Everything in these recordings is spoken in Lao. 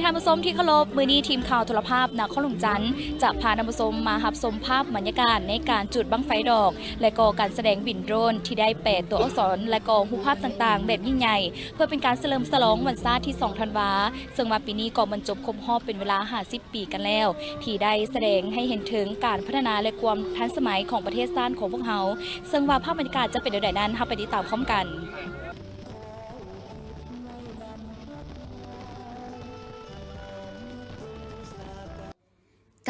ທ່ານຜູ້ຊົມທີ່ເຄົາລົບ, ມື້ນີ້ທີມຂ່າວໂທລະພາບນະຄອນຫຼວງຈັນ ຈະພາທ່ານຜູ້ຊົມມາຮັບຊົມພາບບັນຍາກາດໃນການຈູດບັ້ງໄຟດອກ ແລະ ກໍການສະແດງບິນໂດຣນທີ່ໄດ້ແປຕົວອັກສອນ ແລະ ກໍຮູບພາບຕ່າງໆ ແບບຍິ່ງໃຫຍ່ ເພື່ອເປັນການສະເຫຼີມສະຫຼອງວັນຊາດທີສອງທັນວາ, ເຊິ່ງວ່າປີນີ້ກໍບັນຈົບຄົບຮອບເປັນເວລາຫ້າສິບປີກັນແລ້ວ ທີ່ໄດ້ສະແດງໃຫ້ເຫັນເຖິງການພັດທະນາ ແລະ ຄວາມທັນສະໄໝຂອງປະເທດຊາດຂອງພວກເຮົາ. ເຊິ່ງວ່າພາບບັນຍາກາດຈະເປັນແນວໃດນັ້ນ, ເຮົາໄປຕິດຕາມພ້ອມກັນ.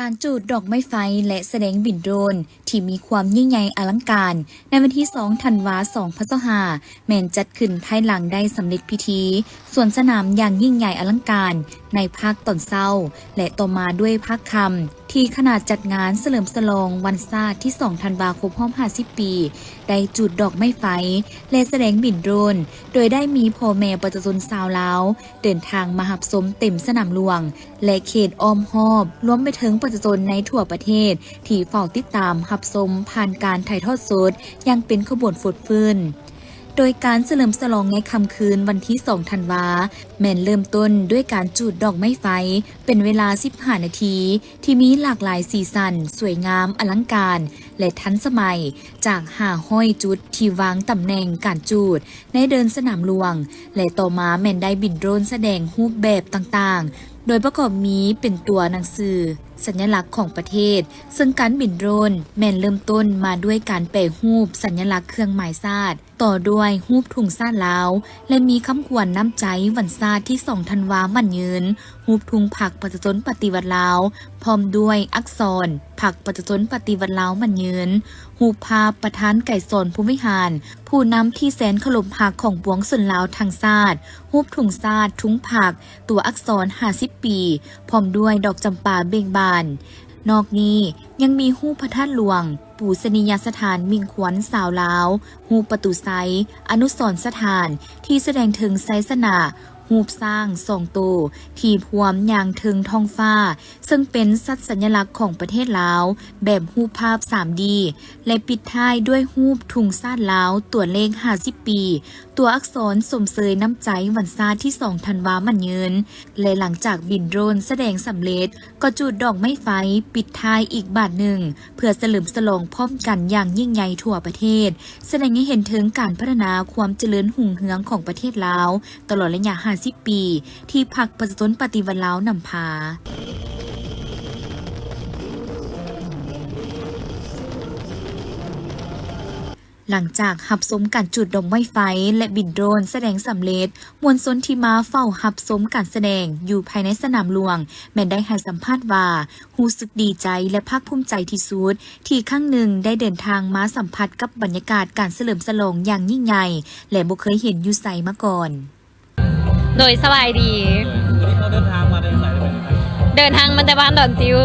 ການຈູດດອກໄມ້ໄຟ ແລະ ສະແດງບິນໂດຣນທີ່ມີຄວາມຍິ່ງໃຫຍ່ອະລັງການ ໃນວັນທີສອງທັນວາ ສອງພັນຊາວຫ້າ ແມ່ນຈັດຂຶ້ນພາຍຫຼັງໄດ້ສຳເລັດພິທີສວນສະໜາມຢ່າງຍິ່ງໃຫຍ່ອະລັງການ ໃນພາກຕອນເຊົ້າ ແລະ ຕໍ່ມາດ້ວຍພາກຄ່ຳ ທີ່ຄະນະຈັດງານສະເຫຼີມສະຫຼອງວັນຊາດທີສອງທັນວາຄົບຮອບຫ້າສິບປີ ໄດ້ຈູດດອກໄມ້ໄຟ ແລະ ສະແດງບິນໂດຣນ ໂດຍໄດ້ມີພໍ່ແມ່ປະຊາຊົນຊາວລາວ ເດີນທາງມາຮັບຊົມເຕັມສະໜາມຫຼວງ ແລະ ເຂດອ້ອມຮອບ, ລວມໄປເຖິງປະຊາຊົນໃນທົ່ວປະເທດ ທີ່ເຝົ້າຕິດຕາມຮັບຊົມຜ່ານການຖ່າຍທອດສົດຢ່າງເປັນຂະບວນຟົດຟື້ນ. ໂດຍການສະເຫຼີມສະຫຼອງໃນຄ່ຳຄືນວັນທີສອງທັນວາ ແມ່ນເລີ່ມຕົ້ນດ້ວຍການຈູດດອກໄມ້ໄຟເປັນເວລາສິບຫ້ານາທີ ທີ່ມີຫຼາກຫຼາຍສີສັນສວຍງາມອະລັງການ ແລະ ທັນສະໄໝ ຈາກຫ້າຮ້ອຍຈຸດທີ່ວາງຕຳແໜ່ງການຈູດໃນເດີ່ນສະໜາມຫຼວງ ແລະ ຕໍ່ມາແມ່ນໄດ້ບິນໂດຣນສະແດງຮູບແບບຕ່າງໆ ໂດຍປະກອບມີເປັນຕົວໜັງສືສັນຍະລັກຂອງປະເທດ, ເຊິ່ງການບິນໂດຣນແມ່ນເລີ່ມຕົ້ນມາດ້ວຍການແປຮູບສັນຍະລັກເຄື່ອງໝາຍຊາດ, ຕໍ່ດ້ວຍຮູບທຸງຊາດລາວ ແລະ ມີຄຳຂວັນນ້ຳໃຈວັນຊາດທີສອງທັນວາໝັ້ນຍືນ, ຮູບທຸງພັກປະຊາຊົນປະຕິວັດລາວ ພ້ອມດ້ວຍອັກສອນພັກປະຊາຊົນປະຕິວັດລາວໝັ້ນຍືນ, ຮູບພາບປະທານໄກສອນ ພົມວິຫານ, ຜູ້ນຳທີ່ແສນເຄົາລົບຮັກຂອງປວງຊົນລາວທັງຊາດ, ຮູບທຸງຊາດ, ທຸງພັກ, ຕົວອັກສອນຫ້າສິບປີ ພ້ອມດ້ວຍດອກຈຳປາເບັ່ງບານ. ນອກນີ້ຍັງມີຮູບພະທາດຫຼວງ, ປູຊະນີຍະສະຖານໝິ່ງຄວັນຊາວລາວ, ຮູບປະຕູໄຊ, ອະນຸສອນສະຖານທີ່ສະແດງເຖິງໄຊຊະນະ, ຮູບຊ້າງສອງໂຕທີ່ພວມຍ່າງເທິງທ້ອງຟ້າ ເຊິ່ງເປັນສັດສັນຍະລັກຂອງປະເທດລາວ ແບບຮູບພາບສາມດີ ແລະ ປິດທ້າຍດ້ວຍຮູບທຸງຊາດລາວຕົວເລກຫ້າສິບປີ, ຕົວອັກສອນຊົມເຊີຍນ້ຳໃຈວັນຊາດທີສອງທັນວາໝັ້ນຍືນ ແລະ ຫຼັງຈາກບິນໂດຣນສະແດງສຳເລັດ ກໍຈູດດອກໄມ້ໄຟປິດທ້າຍອີກບາດໜຶ່ງ ເພື່ອສະເຫຼີມສະຫຼອງພ້ອມກັນຢ່າງຍິ່ງໃຫຍ່ທົ່ວປະເທດ, ສະແດງໃຫ້ເຫັນເຖິງການພັດທະນາຄວາມຈະເລີນຮຸ່ງເຮືອງຂອງປະເທດລາວ ຕະຫຼອດໄລຍະຫ້າສິບປີ ທີ່ພັກປະຊາຊົນປະຕິວັດລາວນຳພາ. ຫຼັງຈາກຮັບຊົມການຈູດດອກໄມ້ໄຟ ແລະ ບິນໂດຣນສະແດງສຳເລັດ, ມວນຊົນທີ່ມາເຝົ້າຮັບຊົມການສະແດງຢູ່ພາຍໃນສະໜາມຫຼວງ ແມ່ນໄດ້ໃຫ້ສຳພາດວ່າ ຮູ້ສຶກດີໃຈ ແລະ ພາກພູມໃຈທີ່ສຸດ ທີ່ຄັ້ງໜຶ່ງໄດ້ເດີນທາງມາສຳຜັດກັບບັນຍາກາດການສະເຫຼີມສະຫຼອງຢ່າງຍິ່ງໃຫຍ່ ແລະ ບໍ່ເຄີຍເຫັນຢູ່ໃສມາກ່ອນ. ໂດຍ ສະບາຍດີ. ໂດຍ ມື້ນີ້ເຮົາເດີນທາງມາແຕ່ໃສ ແລ້ວເປັນຈັ່ງໃດ? ເດີນທາງມາແຕ່ບ້ານດອນຕິວ.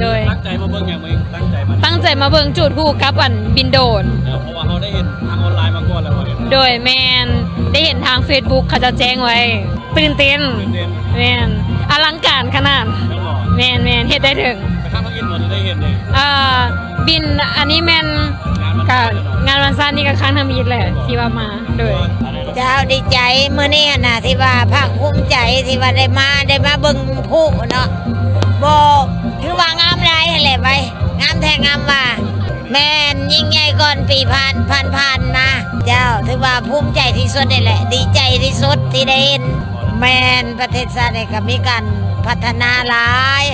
ໂດຍ ຕັ້ງໃຈມາເບິ່ງຫຍັງມື້ນີ້? ຕັ້ງໃຈມາ ຕັ້ງໃຈມາເບິ່ງຈູດຮູບກັບອັນບິນໂດຣນ. ເອີ ເພາະວ່າເຮົາໄດ້ເຫັນທາງອອນລາຍມາກ່ອນແລ້ວ. ໂດຍ ແມ່ນ ໄດ້ເຫັນທາງເຟສບຸກເຂົາເຈົ້າແຈ້ງໄວ້. ຕື່ນເຕັ້ນ. ຕື່ນເຕັ້ນ. ແມ່ນ ອະລັງການຂະໜາດ. ແມ່ນບໍ່? ແມ່ນໆ ເຮັດໄດ້ເຖິງ. ໄປຄັ້ງທຳອິດບໍ່ ຫຼືໄດ້ເຫັນເດ? ເອີ ບິນ ອັນນີ້ແມ່ນ ງານວັນຊາດ ກະ ເນາະ ງານວັນຊາດນີ້ກະຄັ້ງທຳອິດແຫຼະ ທີ່ວ່າມາ. ໂດຍ ເຈົ້າ ດີໃຈມື້ນີ້ຫັ້ນນະ ທີ່ວ່າພາກພູມໃຈທີ່ວ່າໄດ້ມາ ໄດ້ມາເບິ່ງພລຸເນາະ. ບໍ່ ຖືວ່າງາມຫຼາຍຫັ້ນແຫຼະໄວ ງາມແທ້ງາມວ່າ. ແມ່ນ ຍິ່ງໃຫຍ່ກ່ອນປີຜ່ານ ຜ່ານໆມາ. ເຈົ້າ ຖືວ່າພູມໃຈທີ່ສຸດນີ້ແຫຼະ ດີໃຈທີ່ສຸດທີ່ໄດ້ເຫັນ. ແມ່ນ ປະເທດຊາດນີ້ກະມີການພັດທະນາຫຼາຍ.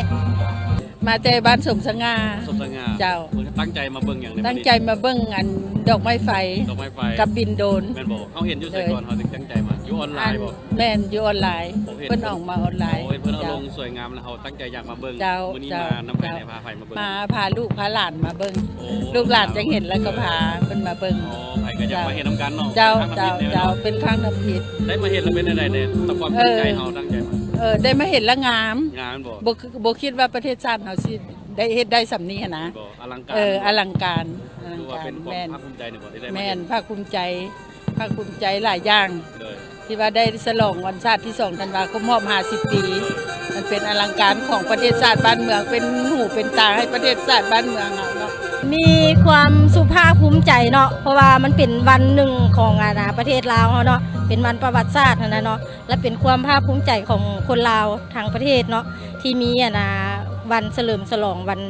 ມາແຕ່ບ້ານສົມສະຫງ່າ. ສົມສະຫງ່າ. ເຈົ້າ. ຕັ້ງໃຈມາເບິ່ງຫຍັງໃນມື້ນີ້? ຕັ້ງໃຈມາເບິ່ງອັນດອກໄມ້ໄຟ. ດອກໄມ້ໄຟ ກັບບິນໂດຣນ. ແມ່ນບໍ່? ເຮົາເຫັນຢູ່ໃສກ່ອນ ເຮົາຈຶ່ງຕັ້ງໃຈມາ? ຢູ່ອອນລາຍບໍ່? ແມ່ນ ຢູ່ອອນລາຍ. ໂອ້ ເຫັນເພິ່ນ ເພິ່ນອອກມາອອນລາຍ. ໂອ້ ເຫັນເພິ່ນເອົາລົງ ເຈົ້າ ສວຍງາມ ແລ້ວເຮົາຕັ້ງໃຈຢາກມາເບິ່ງ. ເຈົ້າ ມື້ນີ້ ເຈົ້າ ມານຳໃຜແດ່? ພາໃຜມາເບິ່ງ? ມາພາລູກພາຫຼານມາເບິ່ງ. ໂອ້ ລູກຫຼານຈັ່ງເຫັນ ແລ້ວກໍພາເພິ່ນມາເບິ່ງ. ອໍ ໃຜກໍຢາກມາເຫັນນຳກັນເນາະ. ເຈົ້າ ເປັນຄັ້ງທຳອິດເນາະ. ເຈົ້າ ເປັນຄັ້ງທຳອິດ. ໄດ້ມາເຫັນແລ້ວເປັນຈັ່ງໃດແດ່? ຕາມຄວາມຕັ້ງໃຈເຮົາ ຕັ້ງໃຈມາ. ເອີ ໄດ້ມາເຫັນແລ້ວງາມ. ງາມແມ່ນບໍ່? ບໍ່ ບໍ່ຄິດວ່າປະເທດຊາດເຮົາຊິໄດ້ເຮັດໄດ້ສ່ຳນີ້ຫັ້ນນະ. ບໍ່ ອະລັງການ. ເອີ ອະລັງການ ອະລັງການ. ຖືວ່າເປັນຄວາມ ແມ່ນ ພາກພູມໃຈເນາະ ທີ່ໄດ້ມາເຫັນ. ແມ່ນ ພາກພູມໃຈ ພາກພູມໃຈຫຼາຍຢ່າງ. ໂດຍ ທີ່ວ່າໄດ້ສະຫຼອງວັນຊາດທີສອງທັນວາຄົບຮອບຫ້າສິບປີ. ມັນເປັນອະລັງການຂອງປະເທດຊາດບ້ານເມືອງ ເປັນຫູເປັນຕາໃຫ້ປະເທດຊາດບ້ານເມືອງເຮົາເນາະ. ມີຄວາມສຸພາບພູມໃຈເນາະ ເພາະວ່າມັນເປັນວັນໜຶ່ງຂອງ ອັນນະ ປະເທດລາວເຮົາເນາະ. ປັນວັນປະຫວັດສາດຫັ້ນນະເນາະ ແລະ ເປັນຄວາມພາກພູມໃຈຂອງຄົນລາວທັງປະເທດເນາະ ທີ່ມີອັນນາ ວັນສະເຫຼີມສະຫຼອງວັນ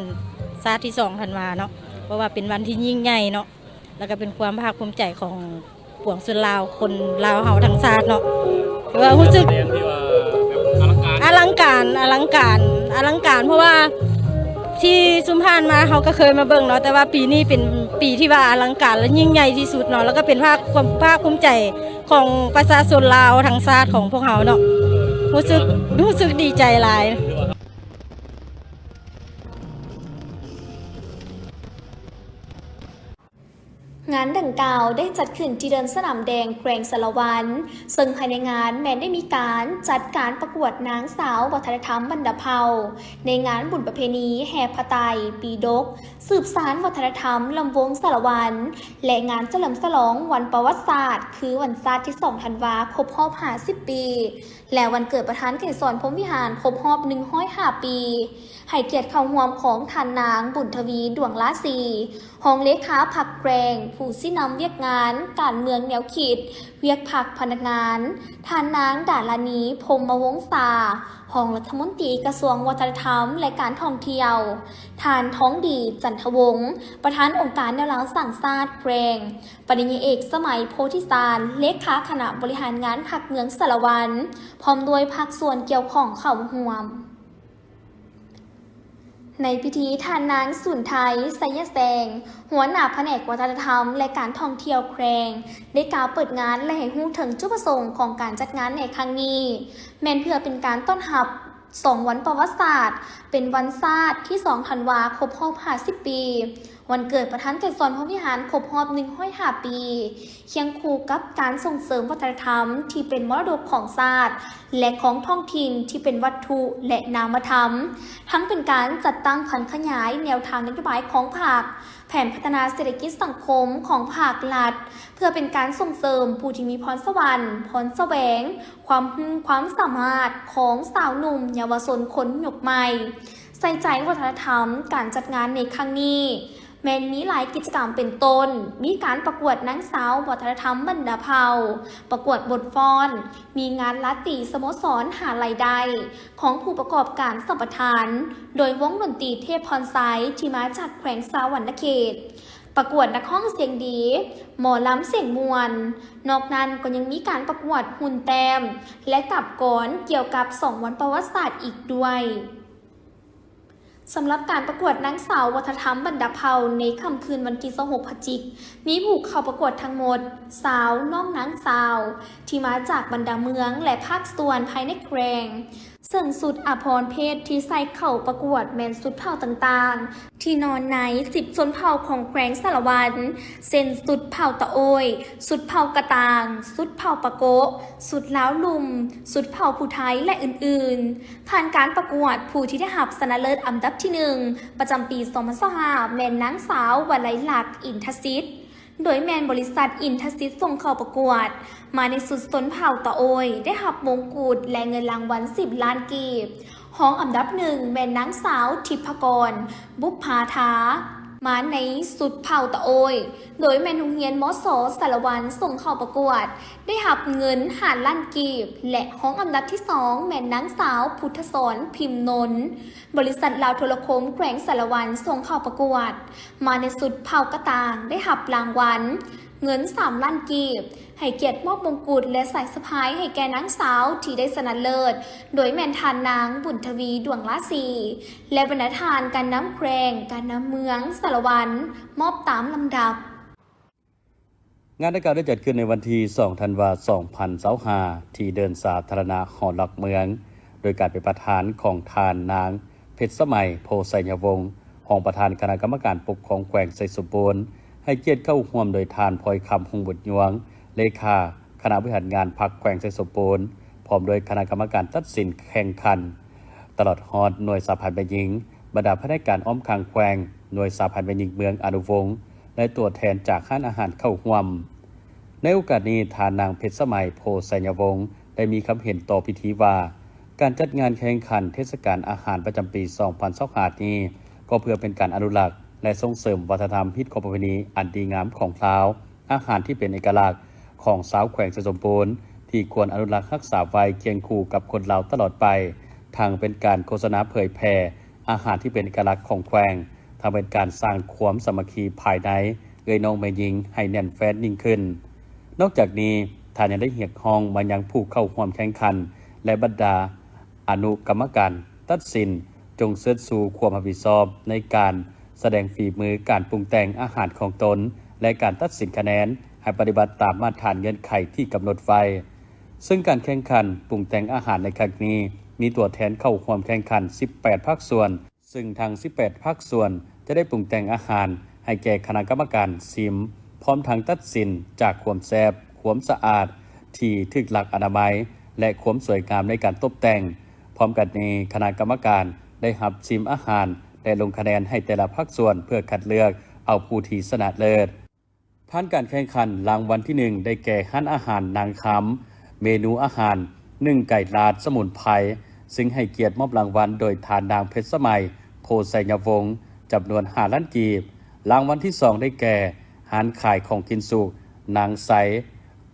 ຊາດທີສອງທັນວາເນາະ ເພາະວ່າເປັນວັນທີ່ຍິ່ງໃຫຍ່ເນາະ ແລ້ວກໍເປັນຄວາມພາກພູມໃຈຂອງປວງຊົນລາວ ຄົນລາວເຮົາທັງຊາດເນາະ ຖືວ່າຮູ້ສຶກ ແດງທີ່ວ່າແບບອະລັງການ ອະລັງການ ອະລັງການ ອະລັງການ ເພາະວ່າທີ່ຊຸມຜ່ານມາເຮົາກໍເຄີຍມາເບິ່ງເນາະ ແຕ່ວ່າປີນີ້ເປັນປີທີ່ວ່າອະລັງການ ແລະ ຍິ່ງໃຫຍ່ທີ່ສຸດເນາະ ແລ້ວກໍເປັນພາກ ຄວາມພາກພູມໃຈ ຂອງປະຊາຊົນລາວທັງຊາດຂອງພວກເຮົາເນາະ ຮູ້ສຶກ ຮູ້ສຶກດີໃຈຫຼາຍ. ງານດັ່ງກ່າວໄດ້ຈັດຂຶ້ນທີ່ເດີ່ນສະໜາມແດງ ແຂວງສາລະວັນ ເຊິ່ງພາຍໃນງານແມ່ນໄດ້ມີການຈັດການປະກວດນາງສາວວັດທະນະທຳບັນດາເຜົ່າ ໃນງານບຸນປະເພນີແຫ່ຜ້າໄຕປີດົກ ສືບສານວັດທະນະທຳລຳວົງສາລະວັນ ແລະ ງານສະເຫຼີມສະຫຼອງວັນປະຫວັດສາດ ຄືວັນຊາດທີສອງທັນວາ ຄົບຮອບຫ້າສິບປີ ແລະ ວັນເກີດປະທານໄກສອນ ພົມວິຫານ ຄົບຮອບໜຶ່ງຮ້ອຍຫ້າປີ ໃຫ້ກຽດເຂົ້າຮ່ວມຂອງທ່ານນາງ ບຸນທະວີ ດວງລາສີ ຮອງເລຂາພັກແຂວງ ຜູ້ຊີ້ນຳວຽກງານການເມືອງແນວຄິດ ວຽກພັກພະນັກງານ, ທ່ານນາງ ດາລານີ ພົມມະວົງສາ ຮອງລັດຖະມົນຕີກະຊວງວັດທະນະທຳ ແລະ ການທ່ອງທ່ຽວ, ທ່ານ ທອງດີ ຈັນທະວົງ ປະທານອົງການແນວລາວສ້າງຊາດແຂວງ, ປະລິນຍາເອກ ສະໄໝ ໂພທິສານ ເລຂາຄະນະບໍລິຫານງານພັກເມືອງສາລະວັນ ພ້ອມດ້ວຍພາກສ່ວນກ່ຽວຂ້ອງເຂົ້າຮ່ວມ. ໃນພິທີ ທ່ານນາງ ສຸນໄທ ໄຊຍະແສງ ຫົວໜ້າພະແນກວັດທະນະທຳ ແລະ ການທ່ອງທ່ຽວແຂວງ ໄດ້ກ່າວເປີດງານ ແລະ ໃຫ້ຮູ້ເຖິງຈຸດປະສົງຂອງການຈັດງານໃນຄັ້ງນີ້ ແມ່ນເພື່ອເປັນການຕ້ອນຮັບສອງວັນປະຫວັດສາດ ເປັນວັນຊາດທີສອງທັນວາ ຄົບຮອບຫ້າສິບປີ ວັນເກີດປະທານໄກສອນ ພົມວິຫານ ຄົບຮອບໜຶ່ງຮ້ອຍຫ້າປີ ຄຽງຄູ່ກັບການສົ່ງເສີມວັດທະນະທຳທີ່ເປັນມໍລະດົກຂອງຊາດ ແລະ ຂອງທ້ອງຖິ່ນທີ່ເປັນວັດຖຸ ແລະ ນາມະທຳ, ທັງເປັນການຈັດຕັ້ງຜັນຂະຫຍາຍແນວທາງນະໂຍບາຍຂອງພັກ, ແຜນພັດທະນາເສດຖະກິດສັງຄົມຂອງພາກລັດ ເພື່ອເປັນການສົ່ງເສີມຜູ້ທີ່ມີພອນສະຫວັນ, ພອນສະແຫວງ, ຄວາມຮູ້ຄວາມສາມາດຂອງຊາວໜຸ່ມເຍົາວະຊົນຄົນຍຸກໃໝ່ ໃສ່ໃຈວັດທະນະທຳ. ການຈັດງານໃນຄັ້ງນີ້ ແມ່ນມີຫຼາຍກິດຈະກຳເປັນຕົ້ນ ມີການປະກວດນາງສາວວັດທະນະທຳບັນດາເຜົ່າ, ປະກວດບົດຟ້ອນ, ມີງານລາຕີສະໂມສອນຫາລາຍໄດ້ຂອງຜູ້ປະກອບການສຳປະທານ ໂດຍວົງດົນຕີເທບພອນໄຊທີ່ມາຈາກແຂວງສະຫວັນນະເຂດ, ປະກວດນັກຮ້ອງສຽງດີ, ໝໍລຳສຽງມ່ວນ. ນອກນັ້ນກໍຍັງມີການປະກວດຮຸ່ນແຕ້ມ ແລະ ກັບກອນກ່ຽວກັບສອງວັນປະຫວັດສາດອີກດ້ວຍ. ສຳລັບການປະກວດນາງສາວວັດທະນະທຳບັນດາເຜົ່າໃນຄ່ຳຄືນວັນທີຊາວຫົກພະຈິກ ມີຜູ້ເຂົ້າປະກວດທັງໝົດຊາວນ້ອງນາງສາວ ທີ່ມາຈາກບັນດາເມືອງ ແລະ ພາກສ່ວນພາຍໃນແຂວງ, ເຊິ່ງຊຸດອາພອນເພດທີ່ໃສ່ເຂົ້າປະກວດແມ່ນຊຸດເຜົ່າຕ່າງໆ ທີ່ນອນໃນສິບຊົນເຜົ່າຂອງແຂວງສາລະວັນ ເຊັ່ນ ຊຸດເຜົ່າຕະໂອ້ຍ, ຊຸດເຜົ່າກະຕ່າງ, ຊຸດເຜົ່າປາໂກະ, ຊຸດລາວລຸ່ມ, ຊຸດເຜົ່າຜູ້ໄທ ແລະ ອື່ນໆ. ຜ່ານການປະກວດ, ຜູ້ທີ່ໄດ້ຮັບຊະນະເລີດອັນດັບທີໜຶ່ງ ປະຈຳປີສອງພັນຊາວຫ້າ ແມ່ນນາງສາວ ວະໄລລັກ ອິນທະສິດ, ໂດຍແມ່ນບໍລິສັດອິນທະສິດສົ່ງເຂົ້າປະກວດ. ມາໃນຊຸດຊົນເຜົ່າຕະໂອ້ຍ ໄດ້ຮັບມົງກຸດ ແລະ ເງິນລາງວັນສິບລ້ານກີບ. ຮອງອັນດັບໜຶ່ງແມ່ນນາງສາວ ທິບພະກອນ ບຸບພາທາ, ມາໃນຊຸດເຜົ່າຕະໂອ້ຍ ໂດຍແມ່ນໂຮງຮຽນ ມສ ສາລະວັນ ສົ່ງເຂົ້າປະກວດ ໄດ້ຮັບເງິນຫ້າລ້ານກີບ ແລະ ຮອງອັນດັບທີສອງແມ່ນນາງສາວ ພຸດທະສອນ ພິມນົນ, ບໍລິສັດລາວໂທລະຄົມແຂວງສາລະວັນ ສົ່ງເຂົ້າປະກວດ. ມາໃນຊຸດເຜົ່າກະຕ່າງ ໄດ້ຮັບລາງວັນເງິນສາມລ້ານກີບ, ໃຫ້ກຽດມອບມົງກຸດ ແລະ ສາຍສະພາຍໃຫ້ແກ່ນາງສາວທີ່ໄດ້ຊະນະເລີດ ໂດຍແມ່ນທ່ານນາງ ບຸນທະວີ ດວງລາສີ ແລະ ບັນດາທ່ານການນຳແຂວງ, ການນຳເມືອງສາລະວັນ ມອບຕາມລຳດັບ. ງານດັ່ງກ່າວໄດ້ຈັດຂຶ້ນໃນວັນທີສອງທັນວາ ສອງພັນຊາວຫ້າ ທີ່ເດີ່ນສາທາລະນະຫໍຫຼັກເມືອງ ໂດຍການເປັນປະທານຂອງທ່ານນາງ ເພັດສະໄໝ ໂພໄຊຍະວົງ ຮອງປະທານຄະນະກຳມະການປົກຄອງແຂວງໄຊສົມບູນ, ໃຫ້ກຽດເຂົ້າຮ່ວມໂດຍທ່ານ ພອຍຄຳ ຮຸ່ງບຸນຍວງ ເລຂາຄະນະບໍລິຫານງານພັກແຂວງໄຊສົມບູນ, ພ້ອມດ້ວຍຄະນະກຳມະການຕັດສິນແຂ່ງຂັນ, ຕະຫຼອດຮອດໜ່ວຍສະຫະພັນແມ່ຍິງ, ບັນດາພະແນກການອ້ອມຂ້າງແຂວງ, ໜ່ວຍສະຫະພັນແມ່ຍິງເມືອງອະນຸວົງ ແລະ ຕົວແທນຈາກຮ້ານອາຫານເຂົ້າຮ່ວມ. ໃນໂອກາດນີ້, ທ່ານນາງ ເພັດສະໄໝ ໂພໄຊຍະວົງ ໄດ້ມີຄຳເຫັນຕໍ່ພິທີວ່າ, ການຈັດງານແຂ່ງຂັນເທດສະການອາຫານປະຈຳປີສອງພັນຊາວຫ້ານີ້ ກໍເພື່ອເປັນການອະນຸລັກ ແລະ ສົ່ງເສີມວັດທະນະທຳຮີດຄອງປະເພນີອັນດີງາມຂອງລາວ, ອາຫານທີ່ເປັນເອກະລັກຂອງຊາວແຂວງໄຊສົມບູນ, ທີ່ຄວນອະນຸລັກຮັກສາໄວ້ຄຽງຄູ່ກັບຄົນລາວຕະຫຼອດໄປ, ທັງເປັນການໂຄສະນາເຜີຍແຜ່ອາຫານທີ່ເປັນເອກະລັກຂອງແຂວງ, ທັງເປັນການສ້າງຄວາມສາມັກຄີພາຍໃນເອື້ອຍນ້ອງແມ່ຍິງໃຫ້ແໜ້ນແຟ້ນຍິ່ງຂຶ້ນ. ນອກຈາກນີ້, ທ່ານຍັງໄດ້ຮຽກຮ້ອງມາຍັງຜູ້ເຂົ້າຮ່ວມແຂ່ງຂັນ ແລະ ບັນດາອະນຸກຳມະການຕັດສິນ ຈົ່ງເຊີດຊູຄວາມຮັບຜິດຊອບໃນການສະແດງຝີມືການປຸງແຕ່ງອາຫານຂອງຕົນ ແລະ ການຕັດສິນຄະແນນໃຫ້ປະຕິບັດຕາມມາດຖານເງື່ອນໄຂທີ່ກຳນົດໄວ້. ເຊິ່ງການແຂ່ງຂັນປຸງແຕ່ງອາຫານໃນຄັ້ງນີ້ ມີຕົວແທນເຂົ້າຮ່ວມແຂ່ງຂັນສິບແປດພາກສ່ວນ, ເຊິ່ງທັງສິບແປດພາກສ່ວນຈະໄດ້ປຸງແຕ່ງອາຫານໃຫ້ແກ່ຄະນະກຳມະການຊິມ, ພ້ອມທັງຕັດສິນຈາກຄວາມແຊບ, ຄວາມສະອາດທີ່ຖືກຫຼັກອະນາໄມ ແລະ ຄວາມສວຍງາມໃນການຕົບແຕ່ງ. ພ້ອມກັນນີ້, ຄະນະກຳມະການໄດ້ຮັບຊິມອາຫານ ແລະ ລົງຄະແນນໃຫ້ແຕ່ລະພາກສ່ວນເພື່ອຄັດເລືອກເອົາຜູ້ທີ່ຊະນະເລີດ. ຜ່ານການແຂ່ງຂັນ, ລາງວັນທີໜຶ່ງ ໄດ້ແກ່ຮ້ານອາຫານນາງຄຳ, ເມນູອາຫານໜຶ່ງໄກ່ລາດສະໝຸນໄພ, ເຊິ່ງໃຫ້ກຽດມອບລາງວັນໂດຍທ່ານນາງເພັດສະໄໝ ໂພໄຊຍະວົງ, ຈຳນວນຫ້າລ້ານກີບ. ລາງວັນທີສອງ ໄດ້ແກ່ຮ້ານຂາຍຂອງກິນສຸກ ນາງໄຊ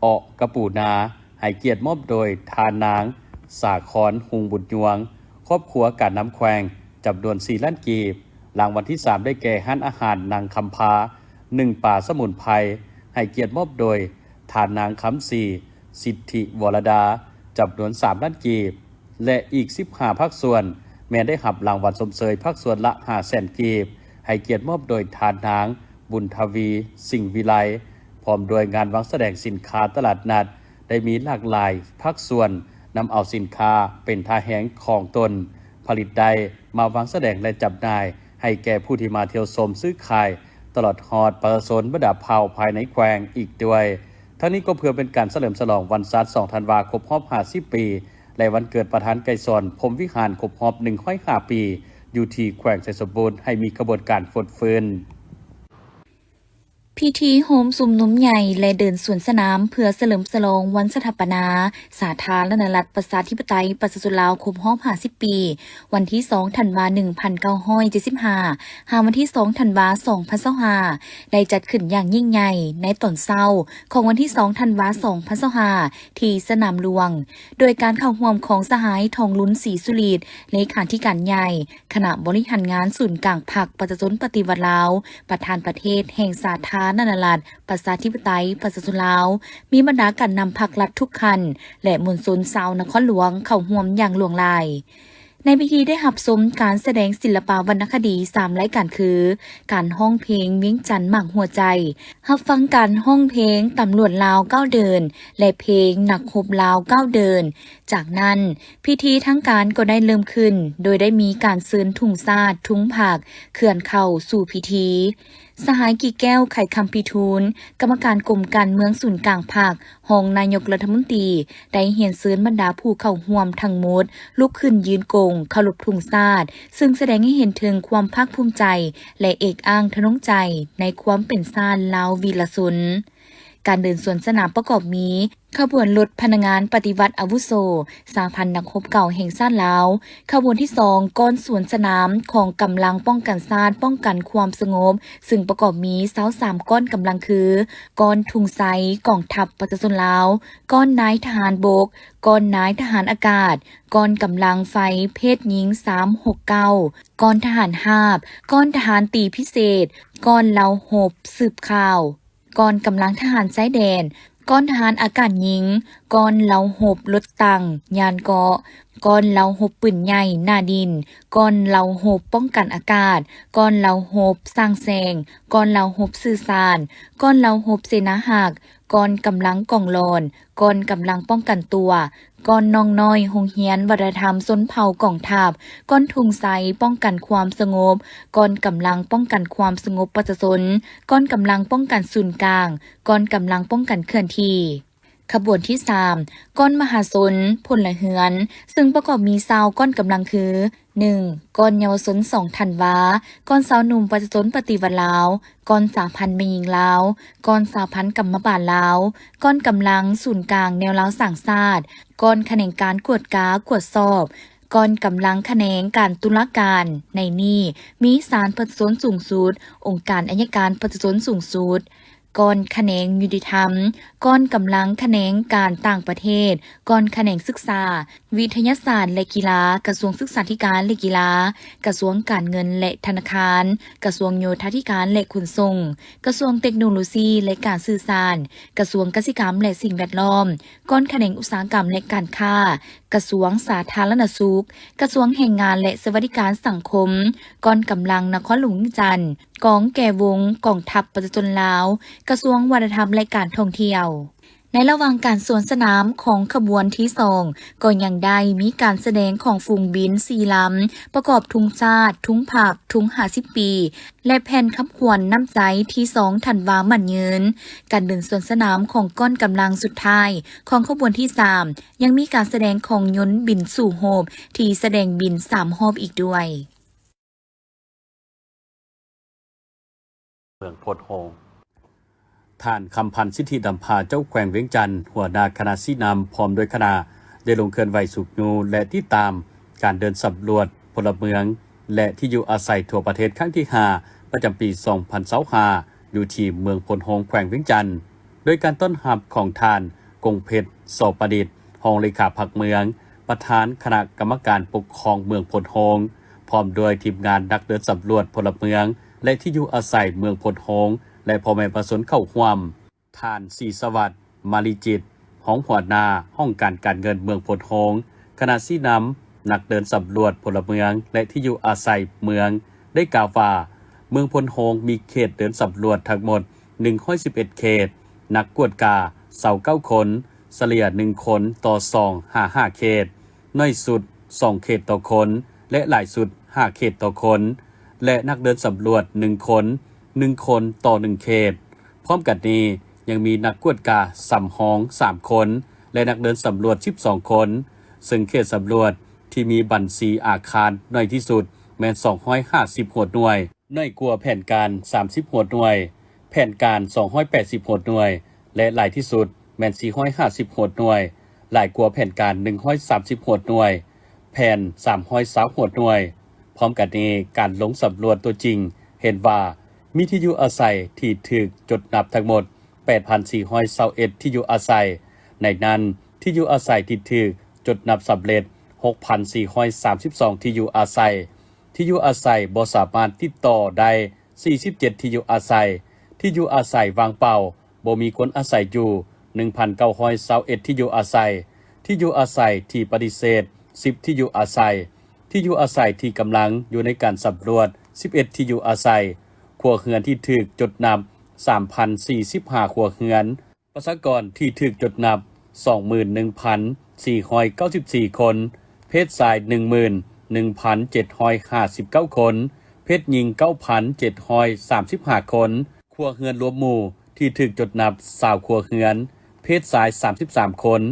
ເອາະກະປູນາ, ໃຫ້ກຽດມອບໂດຍທ່ານນາງສາຄອນ ຮຸ່ງບຸນຍວງ, ຄອບຄົວການນຳແຂວງ, ຈຳນວນສີ່ລ້ານກີບ. ລາງວັນທີສາມ ໄດ້ແກ່ຮ້ານອາຫານນາງຄຳພາ, ໜຶ່ງປາສະໝຸນໄພ, ໃຫ້ກຽດມອບໂດຍທ່ານນາງຄຳສີ ສິດທິວໍລະດາ, ຈຳນວນສາມລ້ານກີບ ແລະ ອີກສິບຫ້າພາກສ່ວນ ແມ່ນໄດ້ຮັບລາງວັນຊົມເຊີຍພາກສ່ວນລະຫ້າແສນກີບ, ໃຫ້ກຽດມອບໂດຍທ່ານນາງ ບຸນທະວີ ສິງວິໄລ, ພ້ອມດ້ວຍງານວາງສະແດງສິນຄ້າຕະຫຼາດນັດ ໄດ້ມີຫຼາກຫຼາຍພາກສ່ວນນຳເອົາສິນຄ້າເປັນທ່າແຮງຂອງຕົນຜະລິດໄດ້ມາວາງສະແດງ ແລະ ຈຳໜ່າຍໃຫ້ແກ່ຜູ້ທີ່ມາທ່ຽວຊົມຊື້ຂາຍ, ຕະຫຼອດຮອດປະຊາຊົນບັນດາເຜົ່າພາຍໃນແຂວງອີກດ້ວຍ. ທັງນີ້ກໍເພື່ອເປັນການສະເຫຼີມສະຫຼອງວັນຊາດສອງທັນວາຄົບຮອບຫ້າສິບປີ ແລະ ວັນເກີດປະທານໄກສອນ ພົມວິຫານ ຄົບຮອບໜຶ່ງຮ້ອຍຫ້າປີ ຢູ່ທີ່ແຂວງໄຊສົມບູນ ໃຫ້ມີຂະບວນການຟົດຟື້ນ. ພິທີໂຮມຊຸມນຸມໃຫຍ່ ແລະ ເດີນສວນສະໜາມ ເພື່ອສະເຫຼີມສະຫຼອງວັນສະຖາປະນາສາທາລະນະລັດ ປະຊາທິປະໄຕ ປະຊາຊົນລາວ ຄົບຮອບຫ້າສິບປີ ວັນທີສອງ ທັນວາ ໜຶ່ງພັນເກົ້າຮ້ອຍເຈັດສິບຫ້າ ຫາວັນທີສອງ ທັນວາ ສອງພັນຊາວຫ້າ ໄດ້ຈັດຂຶ້ນຢ່າງຍິ່ງໃຫຍ່ໃນຕອນເຊົ້າຂອງວັນທີສອງ ທັນວາ ສອງພັນຊາວຫ້າ ທີ່ສະໜາມຫຼວງ, ໂດຍການເຂົ້າຮ່ວມຂອງສະຫາຍ ທອງລຸນ ສີສຸລີດ ເລຂາທິການໃຫຍ່ ຄະນະບໍລິຫານງານສູນກາງພັກປະຊາຊົນປະຕິວັດລາວ, ປະທານປະເທດແຫ່ງສາທາລະນະລັດ ປະຊາທິປະໄຕ ປະຊາຊົນລາວ, ມີບັນດາການນຳພັກລັດທຸກຂັ້ນ ແລະ ມວນຊົນຊາວນະຄອນຫຼວງເຂົ້າຮ່ວມຢ່າງຫຼວງຫຼາຍ. ໃນພິທີໄດ້ຮັບຊົມການສະແດງສິລະປະວັນນະຄະດີສາມລາຍການຄື ການຮ້ອງເພງວຽງຈັນໝາກຫົວໃຈ, ຮັບຟັງການຮ້ອງເພງຕຳຫຼວດລາວເກົ້າເດີ່ນ ແລະ ເພງນັກຮົບລາວເກົ້າເດີ່ນ. ຈາກນັ້ນ, ພິທີທາງການກໍໄດ້ເລີ່ມຂຶ້ນ ໂດຍໄດ້ມີການເຊີນທຸງຊາດ, ທຸງພັກ ເຄື່ອນເຂົ້າສູ່ພິທີ. ສະຫາຍ ກີແກ້ວ ໄຂຄຳພິທູນ, ກຳມະການກົມການເມືອງສູນກາງພັກ, ຮອງນາຍົກລັດຖະມົນຕີ ໄດ້ຮຽນເຊີນບັນດາຜູ້ເຂົ້າຮ່ວມທັງໝົດລຸກຂຶ້ນຢືນກົງເຄົາລົບທຸງຊາດ, ເຊິ່ງສະແດງໃຫ້ເຫັນເຖິງຄວາມພາກພູມໃຈ ແລະ ເອກອ້າງທະນົງໃຈໃນຄວາມເປັນຊາດລາວວີລະຊົນ. ການເດີນສວນສະໜາມປະກອບມີ ຂະບວນລົດພະນັກງານປະຕິວັດອາວຸໂສ ສະຫະພັນນັກຮົບເກົ່າແຫ່ງຊາດລາວ, ຂະບວນທີສອງ ກ້ອນສວນສະໜາມຂອງກຳລັງປ້ອງກັນຊາດ ປ້ອງກັນຄວາມສະຫງົບ, ເຊິ່ງປະກອບມີຊາວສາມກ້ອນກຳລັງຄື ກ້ອນທຸງໄຊ ກອງທັບປະຊາຊົນລາວ, ກ້ອນນາຍທະຫານບົກ, ກ້ອນນາຍທະຫານອາກາດ, ກ້ອນກຳລັງໄຟເພດຍິງສາມຫົກເກົ້າ, ກ້ອນທະຫານຮາບ, ກ້ອນທະຫານຕີພິເສດ, ກ້ອນເລົາຮົບສືບຂ່າວ, ກ້ອນກຳລັງທະຫານຊາຍແດນ, ກ້ອນທະຫານອາກາດຍິງ, ກ້ອນເລົາຮົບລົດຕັງ, ຍານເກາະ, ກ້ອນເລົາຮົບປືນໃຫຍ່ໜ້າດິນ, ກ້ອນເລົາຮົບປ້ອງກັນອາກາດ, ກ້ອນເລົາຮົບສ້າງແສງ, ກ້ອນເລົາຮົບສື່ສານ, ກ້ອນເລົາຮົບເສນາຮັກ, ກ້ອນກຳລັງກອງຫຼອນ, ກ້ອນກຳລັງປ້ອງກັນຕົວ, ກ້ອນນ້ອງນ້ອຍໂຮງຮຽນວັດທະນະທຳຊົນເຜົ່າກອງທັບ, ກ້ອນທຸງໄຊປ້ອງກັນຄວາມສະຫງົບ, ກ້ອນກຳລັງປ້ອງກັນຄວາມສະຫງົບປະຊາຊົນ, ກ້ອນກຳລັງປ້ອງກັນສູນກາງ, ກ້ອນກຳລັງປ້ອງກັນເຄື່ອນທີ່. ຂະບວນທີສາມ ກ້ອນມະຫາຊົນ, ພົນລະເຮືອນ, ເຊິ່ງປະກອບມີຊາວກ້ອນກຳລັງຄື ໜຶ່ງ ກ້ອນເຍົາວະຊົນສອງທັນວາ, ກ້ອນຊາວໜຸ່ມປະຊາຊົນປະຕິວັດລາວ, ກ້ອນສະຫະພັນແມ່ຍິງລາວ, ກ້ອນສະຫະພັນກຳມະບານລາວ, ກ້ອນກຳລັງສູນກາງແນວລາວສ້າງຊາດ, ກ້ອນຂະແໜງການກວດກາກວດສອບ, ກ້ອນກຳລັງຂະແໜງການຕຸລາການ, ໃນນີ້ມີສານປະຊາຊົນສູງສຸດ, ອົງການໄອຍະການປະຊາຊົນສູງສຸດ. ກ່ອນຂະແໜງຍຸຕິທຳ, ກ່ອນກຳລັງຂະແໜງການຕ່າງປະເທດ, ກ່ອນຂະແໜງສຶກສາ, ວິທະຍາສາດ ແລະ ກິລາ, ກະຊວງສຶກສາທິການ ແລະ ກິລາ, ກະຊວງການເງິນ ແລະ ທະນາຄານ, ກະຊວງໂຍທາທິການ ແລະ ຂົນສົ່ງ, ກະຊວງເຕັກໂນໂລຊີ ແລະ ການສື່ສານ, ກະຊວງກະສິກຳ ແລະ ສິ່ງແວດລ້ອມ, ກ່ອນຂະແໜງອຸດສາຫະກຳ ແລະ ການຄ້າ, ກະຊວງສາທາລະນະສຸກ, ກະຊວງແຮງງານ ແລະ ສະຫວັດດີການສັງຄົມ, ກ່ອນກຳລັງນະຄອນຫຼວງວຽງຈັນ, ກອງແກວົງ, ກອງທັບປະຊາຊົນລາວ, ກະຊວງວັດທະນະທຳ ແລະ ການທ່ອງທ່ຽວ. ໃນລະຫວ່າງການສວນສະໜາມຂອງຂະບວນທີສອງ ກໍຍັງໄດ້ມີການສະແດງຂອງຝູງບິນສີ່ລຳ ປະກອບທຸງຊາດ, ທຸງພັກ, ທຸງຫ້າສິບປີ ແລະ ແຜ່ນຄຳຂວັນນ້ຳໃຈທີສອງທັນວາໝັ້ນຍືນ. ການເດີນສວນສະໜາມຂອງກ້ອນກຳລັງສຸດທ້າຍຂອງຂະບວນທີສາມ ຍັງມີການສະແດງຂອງຍົນບິນສູ້ຮົບທີ່ສະແດງບິນສາມຮອບອີກດ້ວຍ. ເມືອງໂພນໂຮງ. ທ່ານ ຄຳພັນ ສິດທິດຳພາ ເຈົ້າແຂວງວຽງຈັນ ຫົວໜ້າຄະນະຊີ້ນຳ ພ້ອມດ້ວຍຄະນະ ໄດ້ລົງເຄື່ອນໄຫວຊຸກຍູ້ ແລະ ຕິດຕາມການເດີນສຳຫຼວດພົນລະເມືອງ ແລະ ທີ່ຢູ່ອາໄສທົ່ວປະເທດຄັ້ງທີຫ້າ ປະຈຳປີສອງພັນຊາວຫ້າ ຢູ່ທີ່ເມືອງໂພນໂຮງ ແຂວງວຽງຈັນ ໂດຍການຕ້ອນຮັບຂອງທ່ານ ກົງເພັດ ສໍປະດິດ ຮອງເລຂາພັກເມືອງ, ປະທານຄະນະກຳມະການປົກຄອງເມືອງໂພນໂຮງ, ພ້ອມດ້ວຍທີມງານນັກເດີນສຳຫຼວດພົນລະເມືອງ ແລະ ທີ່ຢູ່ອາໄສເມືອງໂພນໂຮງ ແລະ ພໍ່ແມ່ປະຊາຊົນເຂົ້າຮ່ວມ. ທ່ານ ສີສະຫວັດ ມາລີຈິດ ຮອງຫົວໜ້າຫ້ອງການການເງິນເມືອງໂພນໂຮງ, ຄະນະຊີ້ນຳນັກເດີນສຳຫຼວດພົນລະເມືອງ ແລະ ທີ່ຢູ່ອາໄສເມືອງ ໄດ້ກ່າວວ່າ ເມືອງໂພນໂຮງມີເຂດເດີນສຳຫຼວດທັງໝົດໜຶ່ງຮ້ອຍສິບເອັດເຂດ, ນັກກວດກາຊາວເກົ້າຄົນ, ສະເລ່ຍໜຶ່ງຄົນຕໍ່ສອງຫາຫ້າເຂດ, ໜ້ອຍສຸດສອງເຂດຕໍ່ຄົນ ແລະ ຫຼາຍສຸດຫ້າເຂດຕໍ່ຄົນ ແລະ ນັກເດີນສຳຫຼວດໜຶ່ງຄົນ, ໜຶ່ງຄົນຕໍ່ໜຶ່ງເຂດ. ພ້ອມກັນນີ້ ຍັງມີນັກກວດກາສຳຮອງສາມຄົນ ແລະ ນັກເດີນສຳຫຼວດສິບສອງຄົນ, ເຊິ່ງເຂດສຳຫຼວດທີ່ມີບັນຊີອາຄານໜ້ອຍທີ່ສຸດແມ່ນສອງຮ້ອຍຫ້າສິບຫົວໜ່ວຍ, ໜ້ອຍກວ່າແຜນການສາມສິບຫົວໜ່ວຍ, ແຜນການສອງຮ້ອຍແປດສິບຫົວໜ່ວຍ ແລະ ຫຼາຍທີ່ສຸດແມ່ນສີ່ຮ້ອຍຫ້າສິບຫົວໜ່ວຍ, ຫຼາຍກວ່າແຜນການໜຶ່ງຮ້ອຍສາມສິບຫົວໜ່ວຍ, ແຜນສາມຮ້ອຍຊາວຫົວໜ່ວຍ. ພ້ອມກັນນີ້ ການລົງສຳຫຼວດຕົວຈິງເຫັນວ່າ ມີທີ່ຢູ່ອາໄສທີ່ຖືກຈົດນັບທັງໝົດແປດພັນສີ່ຮ້ອຍຊາວເອັດທີ່ຢູ່ອາໄສ, ໃນນັ້ນ ທີ່ຢູ່ອາໄສທີ່ຖືກຈົດນັບສຳເລັດຫົກພັນສີ່ຮ້ອຍສາມສິບສອງທີ່ຢູ່ອາໄສ, ທີ່ຢູ່ອາໄສບໍ່ສາມາດຕິດຕໍ່ໄດ້ສີ່ສິບເຈັດທີ່ຢູ່ອາໄສ, ທີ່ຢູ່ອາໄສວ່າງເປົ່າ ບໍ່ມີຄົນອາໄສຢູ່ໜຶ່ງພັນເກົ້າຮ້ອຍຊາວເອັດທີ່ຢູ່ອາໄສ, ທີ່ຢູ່ອາໄສທີ່ປະຕິເສດສິບທີ່ຢູ່ອາໄສ, ທີ່ຢູ່ອາໄສທີ່ກຳລັງຢູ່ໃນການສຳຫຼວດສິບເອັດທີ່ຢູ່ອາໄສ, ຄົວເຮືອນທີ່ຖືກຈົດນັບສາມພັນສີ່ສິບຫ້າຄົວເຮືອນ, ປະຊາກອນທີ່ຖືກຈົດນັບສອງໝື່ນໜຶ່ງພັນສີ່ຮ້ອຍເກົ້າສິບສີ່ຄົນ, ເພດຊາຍໜຶ່ງໝື່ນໜຶ່ງພັນເຈັດຮ້ອຍຫ້າສິບເກົ້າຄົນ, ເພດຍິງເກົ້າພັນເຈັດຮ້ອຍສາມສິບຫ້າຄົນ, ຄົວເຮືອນລວມໝູ່ ທີ່ຖືກຈົດນັບຊາວຄົວເຮືອນ, ເພດຊາຍສາມສິບສາມຄົນ.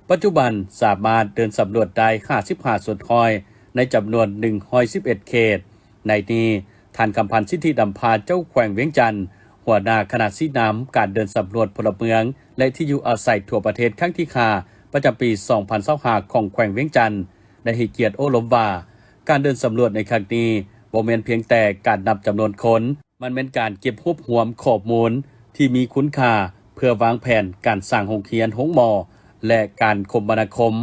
ປັດຈຸບັນສາມາດເດີນສຳຫຼວດໄດ້ຫ້າສິບຫ້າສ່ວນຮ້ອຍໃນຈຳນວນໜຶ່ງຮ້ອຍສິບເອັດເຂດ. ໃນນີ້ ທ່ານ ຄຳພັນ ສິດທິດຳພາ ເຈົ້າແຂວງວຽງຈັນ ຫົວໜ້າຄະນະຊີ້ນຳການເດີນສຳຫຼວດພົນລະເມືອງ ແລະ ທີ່ຢູ່ອາໄສທົ່ວປະເທດຄັ້ງທີຫ້າ ປະຈຳປີສອງພັນຊາວຫ້າ ຂອງແຂວງວຽງຈັນ ໄດ້ໃຫ້ກຽດໂອ້ລົມວ່າ ການເດີນສຳຫຼວດໃນຄັ້ງນີ້ບໍ່ແມ່ນພຽງແຕ່ການນັບຈຳນວນຄົນ, ມັນແມ່ນການເກັບຮວບຮວມຂໍ້ມູນທີ່ມີຄຸນຄ່າ ເພື່ອວາງແຜນການສ້າງໂຮງຮຽນ, ໂຮງໝໍ ແລະ ການຄົມມະນາຄົມ,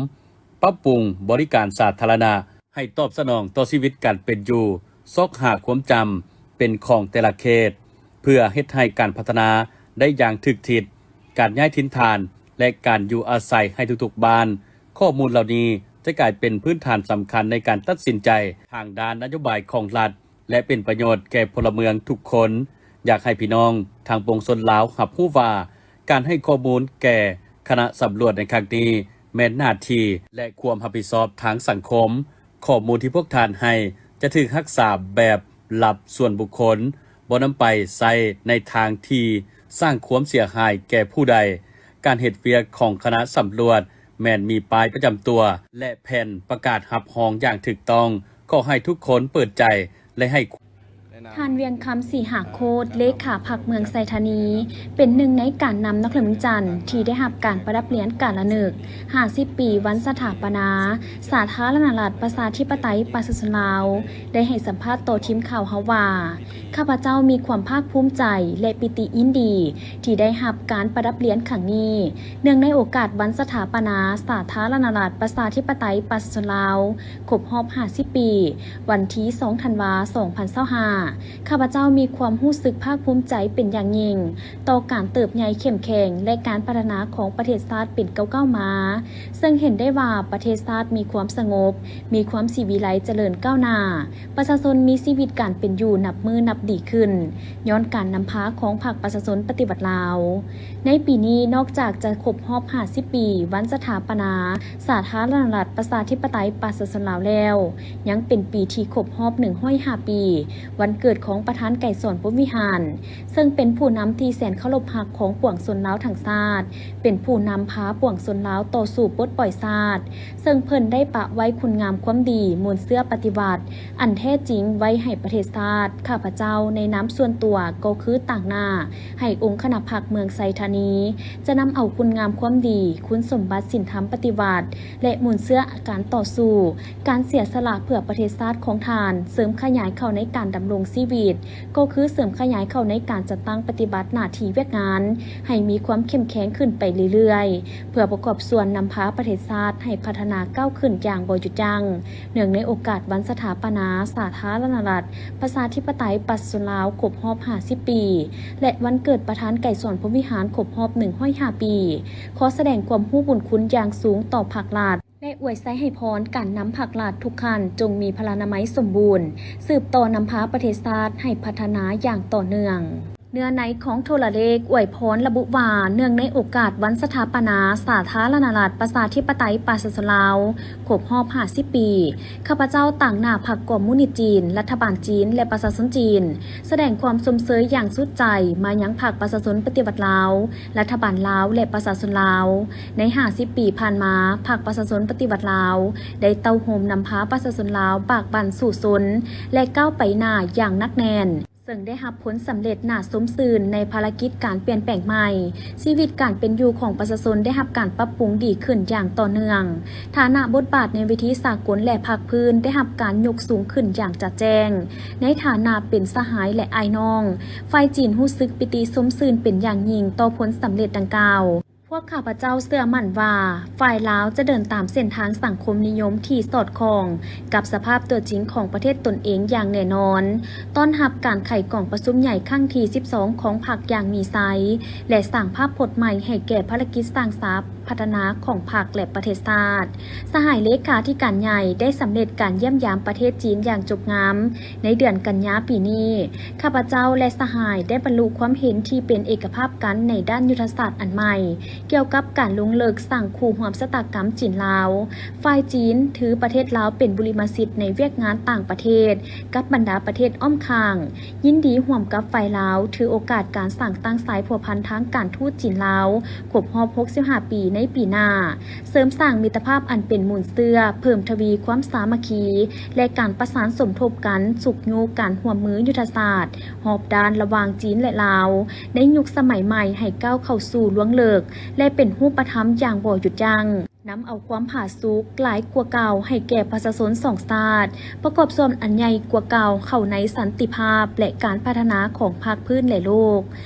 ປັບປຸງບໍລິການສາທາລະນະໃຫ້ຕອບສະໜອງຕໍ່ຊີວິດການເປັນຢູ່, ຊອກຫາຄວາມຈຳເປັນຂອງແຕ່ລະເຂດ ເພື່ອເຮັດໃຫ້ການພັດທະນາໄດ້ຢ່າງຖືກທິດ, ການຍ້າຍຖິ່ນຖານ ແລະ ການຢູ່ອາໄສໃຫ້ທຸກໆບ້ານ. ຂໍ້ມູນເຫຼົ່ານີ້ຈະກາຍເປັນພື້ນຖານສຳຄັນໃນການຕັດສິນໃຈທາງດ້ານນະໂຍບາຍຂອງລັດ ແລະ ເປັນປະໂຫຍດແກ່ພົນລະເມືອງທຸກຄົນ. ຢາກໃຫ້ພີ່ນ້ອງທາງປວງຊົນລາວຮັບຮູ້ວ່າ ການໃຫ້ຂໍ້ມູນແກ່ຄະນະສຳຫຼວດໃນຄັ້ງນີ້ແມ່ນໜ້າທີ່ ແລະ ຄວາມຮັບຜິດຊອບທາງສັງຄົມ. ຂໍ້ມູນທີ່ພວກທ່ານໃຫ້ຈະຖືກຮັກສາແບບລັບສ່ວນບຸກຄົນ, ບໍ່ນຳໄປໃຊ້ໃນທາງທີ່ສ້າງຄວາມເສຍຫາຍແກ່ຜູ້ໃດ. ການເຮັດວຽກຂອງຄະນະສຳຫຼວດ ແມ່ນມີປ້າຍປະຈຳຕົວ ແລະ ແຜ່ນປະກາດຮັບຮອງຢ່າງຖືກຕ້ອງ. ຂໍໃຫ້ທຸກຄົນເປີດໃຈ ແລະ ໃຫ້ ທ່ານ ວຽງຄຳ ສີຫາໂຄດ ເລຂາພັກເມືອງໄຊທານີ ເປັນໜຶ່ງໃນການນຳນະຄອນຫຼວງວຽງຈັນ ທີ່ໄດ້ຮັບການປະດັບຫຼຽນການລະນຶກຫ້າສິບປີວັນສະຖາປະນາສາທາລະນະລັດ ປະຊາທິປະໄຕ ປະຊາຊົນລາວ ໄດ້ໃຫ້ສຳພາດຕໍ່ທີມຂ່າວເຮົາວ່າ ຂ້າພະເຈົ້າມີຄວາມພາກພູມໃຈ ແລະ ປີຕິຍິນດີ ທີ່ໄດ້ຮັບການປະດັບຫຼຽນຄັ້ງນີ້ ເນື່ອງໃນໂອກາດວັນສະຖາປະນາສາທາລະນະລັດ ປະຊາທິປະໄຕ ປະຊາຊົນລາວ ຄົບຮອບຫ້າສິບປີ ວັນທີສອງ ທັນວາ ສອງພັນຊາວຫ້າ ຂ້າພະເຈົ້າມີຄວາມຮູ້ສຶກພາກພູມໃຈເປັນຢ່າງຍິ່ງ ຕໍ່ການເຕີບໃຫຍ່ເຂັ້ມແຂງ ແລະ ການພັດທະນາຂອງປະເທດຊາດເປັນກ້າວໆມາ, ເຊິ່ງເຫັນໄດ້ວ່າປະເທດຊາດມີຄວາມສະຫງົບ, ມີຄວາມສີວິໄລຈະເລີນກ້າວໜ້າ, ປະຊາຊົນມີຊີວິດການເປັນຢູ່ນັບມື້ນັບດີຂຶ້ນ ຍ້ອນການນຳພາຂອງພັກປະຊາຊົນປະຕິວັດລາວ. ໃນປີນີ້ ນອກຈາກຈະຄົບຮອບຫ້າສິບປີວັນສະຖາປະນາສາທາລະນະລັດ ປະຊາທິປະໄຕ ປະຊາຊົນລາວແລ້ວ, ຍັງເປັນປີທີ່ຄົບຮອບໜຶ່ງຮ້ອຍຫ້າປີ ວັນເກີດຂອງປະທານໄກສອນ ພົມວິຫານ ເຊິ່ງເປັນຜູ້ນຳທີ່ແສນເຄົາລົບຮັກຂອງປວງຊົນລາວທັງຊາດ, ເປັນຜູ້ນຳພາປວງຊົນລາວຕໍ່ສູ້ປົດປ່ອຍຊາດ, ເຊິ່ງເພິ່ນໄດ້ປະໄວ້ຄຸນງາມຄວາມດີ ມູນເຊື້ອປະຕິວັດ ອັນແທ້ຈິງໄວ້ໃຫ້ປະເທດຊາດ. ຂ້າພະເຈົ້າໃນນາມສ່ວນຕົວກໍຄືຕາງໜ້າໃຫ້ອົງຄະນະພັກເມືອງໄຊທານີ ຈະນຳເອົາຄຸນງາມຄວາມດີ, ຄຸນສົມບັດສິນທຳປະຕິວັດ ແລະ ມູນເຊື້ອການຕໍ່ສູ້, ການເສຍສະຫຼະເພື່ອປະເທດຊາດຂອງທ່ານ ເສີມຂະຫຍາຍເຂົ້າໃນການດຳລົງຊີວິດ, ກໍຄືເສີມຂະຫຍາຍເຂົ້າໃນການຈັດຕັ້ງປະຕິບັດໜ້າທີ່ວຽກງານ ໃຫ້ມີຄວາມເຂັ້ມແຂງຂຶ້ນໄປເລື້ອຍໆ ເພື່ອປະກອບສ່ວນນຳພາປະເທດຊາດໃຫ້ພັດທະນາກ້າວຂຶ້ນຢ່າງບໍ່ຢຸດຢັ້ງ. ເນື່ອງໃນໂອກາດວັນສະຖາປະນາສາທາລະນະລັດ ປະຊາທິປະໄຕ ປະຊາຊົນລາວ ຄົບຮອບຫ້າສິບປີ ແລະ ວັນເກີດປະທານໄກສອນ ພົມວິຫານ ຄົບຮອບໜຶ່ງຮ້ອຍຫ້າປີ, ຂໍສະແດງຄວາມຮູ້ບຸນຄຸນຢ່າງສູງຕໍ່ພັກລັດ ແລະ ອວຍໄຊໃຫ້ພອນການນຳພັກລັດທຸກຂັ້ນຈົ່ງມີພະລານາໄມສົມບູນ, ສືບຕໍ່ນຳພາປະເທດຊາດໃຫ້ພັດທະນາຢ່າງຕໍ່ເນື່ອງ. ເນື້ອໃນຂອງໂທລະເລກອວຍພອນລະບຸວ່າ, ເນື່ອງໃນໂອກາດວັນສະຖາປະນາສາທາລະນະລັດ ປະຊາທິປະໄຕ ປະຊາຊົນລາວ ຄົບຮອບຫ້າສິບປີ, ຂ້າພະເຈົ້າຕາງໜ້າພັກຄອມມູນິດຈີນ, ລັດຖະບານຈີນ ແລະ ປະຊາຊົນຈີນ ສະແດງຄວາມຊົມເຊີຍຢ່າງສຸດໃຈມາຍັງພັກປະຊາຊົນປະຕິວັດລາວ, ລັດຖະບານລາວ ແລະ ປະຊາຊົນລາວ. ໃນຫ້າສິບປີຜ່ານມາ, ພັກປະຊາຊົນປະຕິວັດລາວ ໄດ້ເຕົ້າໂຮມນຳພາປະຊາຊົນລາວບາກບັ່ນສູ້ຊົນ ແລະ ກ້າວໄປໜ້າຢ່າງໜັກແໜ້ນ, ເຊິ່ງໄດ້ຮັບຜົນສຳເລັດໜ້າຊົມຊື່ນໃນພາລະກິດການປ່ຽນແປງໃໝ່. ຊີວິດການເປັນຢູ່ຂອງປະຊາຊົນໄດ້ຮັບການປັບປຸງດີຂຶ້ນຢ່າງຕໍ່ເນື່ອງ. ຖານະບົດບາດໃນເວທີສາກົນ ແລະ ພາກພື້ນໄດ້ຮັບການຍົກສູງຂຶ້ນຢ່າງຈະແຈ້ງ. ໃນຖານະເປັນສະຫາຍ ແລະ ອ້າຍນ້ອງ, ຝ່າຍຈີນຮູ້ສຶກປີຕິຊົມຊື່ນເປັນຢ່າງຍິ່ງຕໍ່ຜົນສຳເລັດດັ່ງກ່າວ. ພວກຂ້າພະເຈົ້າເຊື່ອໝັ້ນວ່າ ຝ່າຍລາວຈະເດີນຕາມເສັ້ນທາງສັງຄົມນິຍົມທີ່ສອດຄ່ອງກັບສະພາບຕົວຈິງຂອງປະເທດຕົນເອງຢ່າງແນ່ນອນ, ຕ້ອນຮັບການໄຂກອງປະຊຸມໃຫຍ່ຄັ້ງທີສິບສອງຂອງພັກຢ່າງມີໄຊ ແລະ ສ້າງພາບພົດໃໝ່ໃຫ້ແກ່ພາລະກິດສ້າງສາພັດທະນາຂອງພັກ ແລະ ປະເທດຊາດ. ສະຫາຍເລຂາທິການໃຫຍ່ໄດ້ສຳເລັດການຢ້ຽມຢາມປະເທດຈີນຢ່າງຈົບງາມໃນເດືອນກັນຍາປີນີ້. ຂ້າພະເຈົ້າ ແລະ ສະຫາຍໄດ້ບັນລຸຄວາມເຫັນທີ່ເປັນເອກະພາບກັນໃນດ້ານຍຸດທະສາດອັນໃໝ່ ກ່ຽວກັບການລົງເລິກສ້າງຄູ່ຮ່ວມຊະຕາກຳຈີນ-ລາວ. ຝ່າຍຈີນຖືປະເທດລາວເປັນບຸລິມະສິດໃນວຽກງານຕ່າງປະເທດກັບບັນດາປະເທດອ້ອມຂ້າງ, ຍິນດີຮ່ວມກັບຝ່າຍລາວຖືໂອກາດການສ້າງຕັ້ງສາຍພົວພັນທາງການທູດຈີນ-ລາວ ຄົບຮອບຫົກສິບຫ້າປີໃນປີໜ້າ, ເສີມສ້າງມິດຕະພາບອັນເປັນມູນເຊື້ອ, ເພີ່ມທະວີຄວາມສາມັກຄີ ແລະ ການປະສານສົມທົບກັນ, ຊຸກຍູ້ການຮ່ວມມືຍຸດທະສາດຮອບດ້ານລະຫວ່າງຈີນ ແລະ ລາວ ໃນຍຸກສະໄໝໃໝ່ໃຫ້ກ້າວເຂົ້າສູ່ລວງເລິກ ແລະ ເປັນຮູບປະທຳຢ່າງບໍ່ຢຸດຢັ້ງ, ນຳເອົາຄວາມຜາສຸກຫຼາຍກວ່າເກົ່າໃຫ້ແກ່ປະຊາຊົນສອງຊາດ, ປະກອບສ່ວນອັນໃຫຍ່ກວ່າເກົ່າເຂົ້າໃນສັນຕິພາບ ແລະ ການພັດທະນາຂອງພາກພື້ນ ແລະ ໂລກ.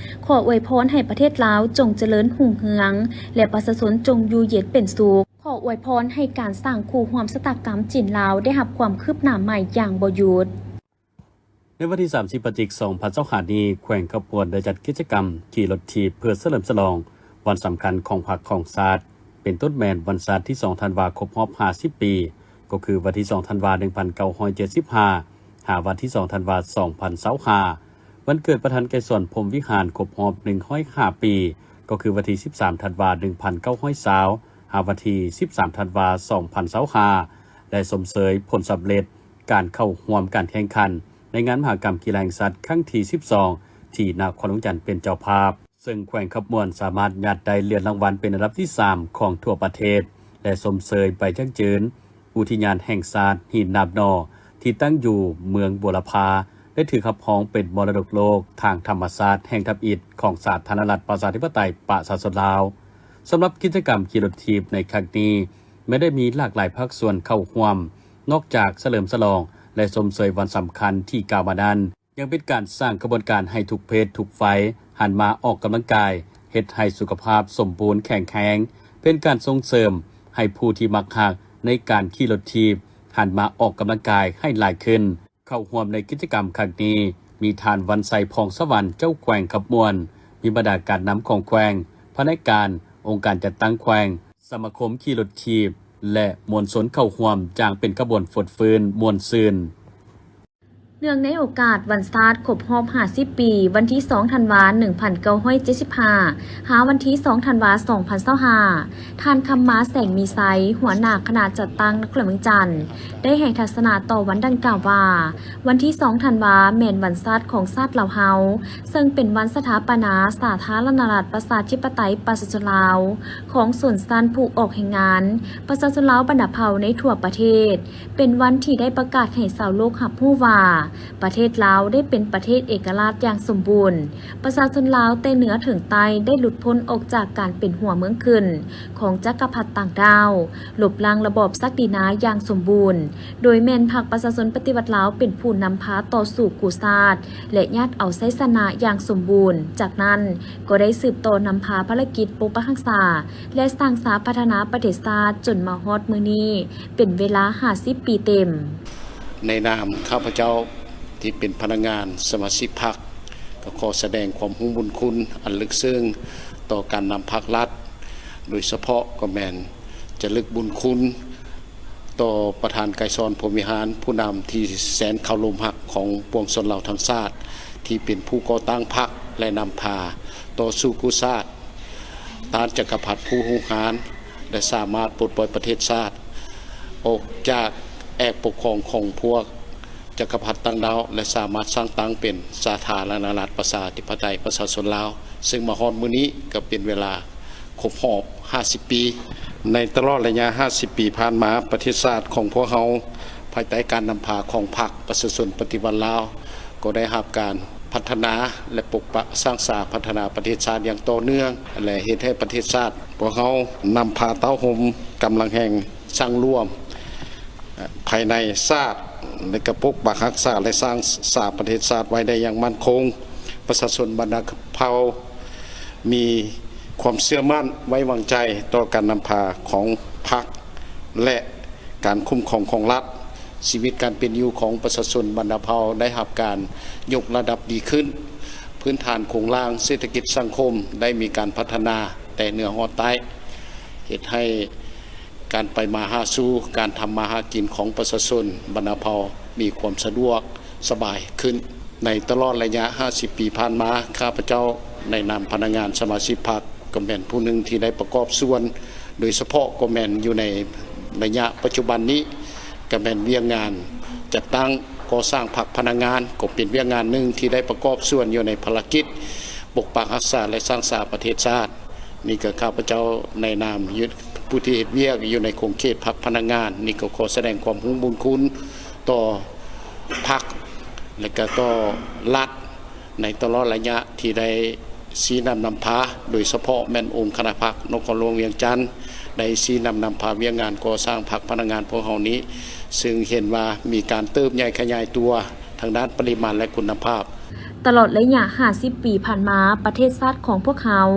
ຂໍອວຍພອນໃຫ້ປະເທດລາວຈົ່ງຈະເລີນຮຸ່ງເຮືອງ ແລະ ປະຊາຊົນຈົ່ງຢູ່ເຢັນເປັນສຸກ. ຂໍອວຍພອນໃຫ້ການສ້າງຄູ່ຮ່ວມຊະຕາກຳຈີນ-ລາວໄດ້ຮັບຄວາມຄືບໜ້າໃໝ່ຢ່າງບໍ່ຢຸດ. ໃນວັນທີສາມສິບ ພະຈິກ ສອງພັນຊາວຫ້ານີ້, ແຂວງຄຳມ່ວນໄດ້ຈັດກິດຈະກຳຂີ່ລົດຖີບເພື່ອສະເຫຼີມສະຫຼອງວັນສຳຄັນຂອງພັກຂອງຊາດ, ເປັນຕົ້ນແມ່ນວັນຊາດທີສອງ ທັນວາ ຄົບຮອບຫ້າສິບປີ, ກໍຄືວັນທີສອງ ທັນວາ ໜຶ່ງພັນເກົ້າຮ້ອຍເຈັດສິບຫ້າ ຫາວັນທີສອງ ທັນວາ ສອງພັນຊາວຫ້າ, ວັນເກີດປະທານໄກສອນ ພົມວິຫານ ຄົບຮອບໜຶ່ງຮ້ອຍຫ້າປີ, ກໍຄືວັນທີສິບສາມ ທັນວາ ໜຶ່ງພັນເກົ້າຮ້ອຍຊາວ ຫາວັນທີສິບສາມ ທັນວາ ສອງພັນຊາວຫ້າ ແລະ ຊົມເຊີຍຜົນສຳເລັດ ການເຂົ້າຮ່ວມການແຂ່ງຂັນໃນງານມະຫະກຳກິລາແຫ່ງຊາດຄັ້ງທີສິບສອງ ທີ່ນະຄອນຫຼວງວຽງຈັນເປັນເຈົ້າພາບ, ເຊິ່ງແຂວງຄຳມ່ວນສາມາດຍາດໄດ້ຫຼຽນລາງວັນເປັນອັນດັບທີສາມຂອງທົ່ວປະເທດ ແລະ ຊົມເຊີຍໃບຢັ້ງຢືນອຸທິຍານແຫ່ງຊາດຫີນໜາບໜໍ່ ທີ່ຕັ້ງຢູ່ເມືອງບົວລະພາ, ໄດ້ຖືກຮັບຮອງເປັນມໍລະດົກໂລກທາງທຳມະຊາດແຫ່ງທຳອິດຂອງສາທາລະນະລັດປະຊາທິປະໄຕປະຊາຊົນລາວ. ສຳລັບກິດຈະກຳຂີ່ລົດຖີບໃນຄັ້ງນີ້ ແມ່ນໄດ້ມີຫຼາກຫຼາຍພາກສ່ວນເຂົ້າຮ່ວມ, ນອກຈາກສະເຫຼີມສະຫຼອງ ແລະ ຊົມເຊີຍວັນສຳຄັນທີ່ກ່າວມານັ້ນ, ຍັງເປັນການສ້າງຂະບວນການໃຫ້ທຸກເພດທຸກໄຟຫັນມາອອກກຳລັງກາຍ, ເຮັດໃຫ້ສຸຂະພາບສົມບູນແຂງແຮງ, ເປັນການສົ່ງເສີມໃຫ້ຜູ້ທີ່ມັກຮັກໃນການຂີ່ລົດຖີບຫັນມາອອກກຳລັງກາຍໃຫ້ຫຼາຍຂຶ້ນ. ເຂົ້າຮ່ວມໃນກິດຈະກຳຄັ້ງນີ້ ມີທ່ານ ວັນໄຊ ພອງສະຫວັນ ເຈົ້າແຂວງຄຳມ່ວນ, ມີບັນດາການນຳຂອງແຂວງ, ພະແນກການ, ອົງການຈັດຕັ້ງແຂວງ, ສະມາຄົມຂີ່ລົດຖີບ ແລະ ມວນຊົນເຂົ້າຮ່ວມຢ່າງເປັນຂະບວນຟົດຟື້ນມ່ວນຊື່ນ. ເນື່ອງໃນໂອກາດວັນຊາດຄົບຮອບຫ້າສິບປີ, ວັນທີສອງ ທັນວາ ໜຶ່ງພັນເກົ້າຮ້ອຍເຈັດສິບຫ້າ ຫາວັນທີສອງ ທັນວາ ສອງພັນຊາວຫ້າ, ທ່ານ ຄຳມາ ແສງມີໄຊ ຫົວໜ້າຄະນະຈັດຕັ້ງນະຄອນຫຼວງວຽງຈັນ ໄດ້ໃຫ້ທັດສະນະຕໍ່ວັນດັ່ງກ່າວວ່າ, ວັນທີສອງ ທັນວາ ແມ່ນວັນຊາດຂອງຊາດລາວເຮົາ, ເຊິ່ງເປັນວັນສະຖາປະນາສາທາລະນະລັດປະຊາທິປະໄຕປະຊາຊົນລາວ, ຂອງຊົນຊັ້ນຜູ້ອອກແຮງງານ, ປະຊາຊົນລາວບັນດາເຜົ່າໃນທົ່ວປະເທດ, ເປັນວັນທີ່ໄດ້ປະກາດໃຫ້ຊາວໂລກຮັບຮູ້ວ່າ ປະເທດລາວໄດ້ເປັນປະເທດເອກະລາດຢ່າງສົມບູນ, ປະຊາຊົນລາວແຕ່ເໜືອເຖິງໃຕ້ໄດ້ຫຼຸດພົ້ນອອກຈາກການເປັນຫົວເມືອງຂຶ້ນຂອງຈັກກະພັດຕ່າງດ້າວ, ລົບລ້າງລະບອບສັກດີນາຢ່າງສົມບູນ, ໂດຍແມ່ນພັກປະຊາຊົນປະຕິວັດລາວເປັນຜູ້ນຳພາຕໍ່ສູ້ກູ້ຊາດ ແລະ ຍາດເອົາໄຊຊະນະຢ່າງສົມບູນ. ຈາກນັ້ນກໍໄດ້ສືບຕໍ່ນຳພາພາລະກິດປົກປັກຮັກສາ ແລະ ສ້າງສາພັດທະນາປະເທດຊາດ ຈົນມາຮອດມື້ນີ້ ເປັນເວລາຫ້າສິບປີເຕັມ. ໃນນາມຂ້າພະເຈົ້າທີ່ເປັນພະນັກງານສະມາຊິກພັກ ກໍຂໍສະແດງຄວາມຮູ້ບຸນຄຸນອັນເລິກເຊິ່ງຕໍ່ການນຳພັກລັດ, ໂດຍສະເພາະກໍແມ່ນຈະລຶກບຸນຄຸນຕໍ່ປະທານໄກສອນ ພົມວິຫານ, ຜູ້ນຳທີ່ແສນເຄົາລົມຮັກຂອງປວງຊົນລາວທັງຊາດ ທີ່ເປັນຜູ້ກໍ່ຕັ້ງພັກ ແລະ ນຳພາຕໍ່ສູ້ກູ້ຊາດ ຕ້ານຈັກກະພັດຜູ້ຮຸກຮານ ແລະ ສາມາດປົດປ່ອຍປະເທດຊາດອອກຈາກແອກປົກຄອງຂອງພວກຈັກກະພັດຕ່າງດ້າວ ແລະ ສາມາດສ້າງຕັ້ງເປັນສາທາລະນະລັດປະຊາທິປະໄຕປະຊາຊົນລາວ, ເຊິ່ງມາຮອດມື້ນີ້ກໍເປັນເວລາຄົບຮອບຫ້າສິບປີ. ໃນຕະຫຼອດໄລຍະຫ້າສິບປີຜ່ານມາ, ປະເທດຊາດຂອງພວກເຮົາ ພາຍໃຕ້ການນຳພາຂອງພັກປະຊາຊົນປະຕິວັດລາວ ກໍໄດ້ຮັບການພັດທະນາ ແລະ ປົກປັກສ້າງສາພັດທະນາປະເທດຊາດຢ່າງຕໍ່ເນື່ອງ ແລະ ເຮັດໃຫ້ປະເທດຊາດພວກເຮົານຳພາເຕົ້າໂຮມກຳລັງແຮງສັງລວມພາຍໃນຊາດ ແລະ ກະປົກປັກຮັກສາ ແລະ ສ້າງສາປະເທດຊາດໄວ້ໄດ້ຢ່າງໝັ້ນຄົງ. ປະຊາຊົນບັນດາເຜົ່າມີຄວາມເຊື່ອໝັ້ນໄວ້ວາງໃຈຕໍ່ການນຳພາຂອງພັກ ແລະ ການຄຸ້ມຄອງຂອງລັດ. ຊີວິດການເປັນຢູ່ຂອງປະຊາຊົນບັນດາເຜົ່າໄດ້ຮັບການຍົກລະດັບດີຂຶ້ນ, ພື້ນຖານໂຄງລ່າງເສດຖະກິດສັງຄົມໄດ້ມີການພັດທະນາແຕ່ເໜືອຮອດໃຕ້, ເຮັດໃຫ້ການໄປມາຫາສູ່, ການທຳມາຫາກິນຂອງປະຊາຊົນບັນດາເຜົ່າມີຄວາມສະດວກສະບາຍຂຶ້ນ. ໃນຕະຫຼອດໄລຍະຫ້າສິບປີຜ່ານມາ, ຂ້າພະເຈົ້າໃນນາມພະນັກງານສະມາຊິກພັກ ກໍແມ່ນຜູ້ໜຶ່ງທີ່ໄດ້ປະກອບສ່ວນ, ໂດຍສະເພາະກໍແມ່ນຢູ່ໃນໄລຍະປັດຈຸບັນນີ້ ກໍແມ່ນວຽກງານຈັດຕັ້ງກໍ່ສ້າງພັກພະນັກງານ ກໍເປັນວຽກງານໜຶ່ງທີ່ໄດ້ປະກອບສ່ວນຢູ່ໃນພາລະກິດປົກປັກຮັກສາ ແລະ ສ້າງສາປະເທດຊາດ. ນີ້ກໍຂ້າພະເຈົ້າໃນນາມຢູ່ ຜູ້ທີ່ເຮັດວຽກຢູ່ໃນຂົງເຂດພັກພະນັກງານ, ນີ້ກໍຂໍສະແດງຄວາມຮູ້ບຸນຄຸນຕໍ່ພັກ ແລະ ກໍຕໍ່ລັດ ໃນຕະຫຼອດໄລຍະທີ່ໄດ້ຊີ້ນຳນຳພາ, ໂດຍສະເພາະແມ່ນອົງຄະນະພັກນະຄອນຫຼວງວຽງຈັນ ໄດ້ຊີ້ນຳນຳພາວຽກງານກໍ່ສ້າງພັກພະນັກງານພວກເຮົານີ້, ເຊິ່ງເຫັນວ່າມີການເຕີບໃຫຍ່ຂະຫຍາຍຕົວທາງດ້ານປະລິມານ ແລະ ຄຸນນະພາບ. ຕະຫຼອດໄລຍະຫ້າສິບປີຜ່ານມາ, ປະເທດຊາດຂອງພວກເຮົາ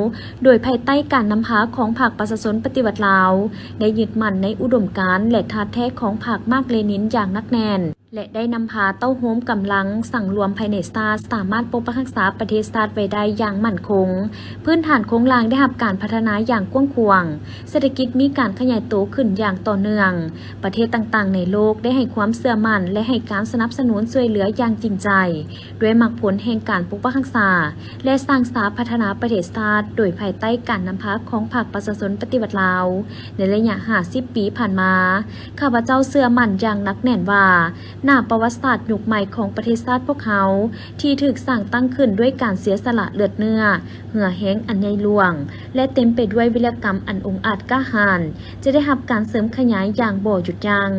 ໂດຍພາຍໃຕ້ການນຳພາຂອງພັກປະຊາຊົນປະຕິວັດລາວ ໄດ້ຍຶດໝັ້ນໃນອຸດົມການ ແລະ ທາດແທ້ຂອງພັກມາກເລນິນຢ່າງໜັກແໜ້ນ. ແລະ ໄດ້ນຳພາເຕົ້າໂຮມກຳລັງສັງລວມພາຍໃນຊາດ ສາມາດປົກປັກຮັກສາປະເທດຊາດໄວ້ໄດ້ຢ່າງໝັ້ນຄົງ. ພື້ນຖານໂຄງລ່າງໄດ້ຮັບການພັດທະນາຢ່າງກວ້າງຂວາງ, ເສດຖະກິດມີການຂະຫຍາຍໂຕຂຶ້ນຢ່າງຕໍ່ເນື່ອງ. ປະເທດຕ່າງໆໃນໂລກໄດ້ໃຫ້ຄວາມເຊື່ອໝັ້ນ ແລະ ໃຫ້ການສະໜັບສະໜູນຊ່ວຍເຫຼືອຢ່າງຈິງໃຈ ດ້ວຍໝາກຜົນແຫ່ງການປົກປັກຮັກສາ ແລະ ສ້າງສາພັດທະນາປະເທດຊາດ ໂດຍພາຍໃຕ້ການນຳພາຂອງພັກປະຊາຊົນປະຕິວັດລາວ. ໃນໄລຍະຫ້າສິບປີຜ່ານມາ, ຂ້າພະເຈົ້າເຊື່ອໝັ້ນຢ່າງໜັກແໜ້ນວ່າ ໜ້າປະຫວັດສາດຍຸກໃໝ່ຂອງປະເທດຊາດພວກເຮົາ ທີ່ຖືກສ້າງຕັ້ງຂຶ້ນດ້ວຍການເສຍສະຫຼະເລືອດເນື້ອ, ເຫື່ອແຮງອັນໃຫຍ່ຫຼວງ ແລະ ເຕັມໄປດ້ວຍວິລະກຳອັນອົງອາດກ້າຫານ ຈະໄດ້ຮັບການເສີມຂະຫຍາຍຢ່າງບໍ່ຢຸດຢັ້ງ.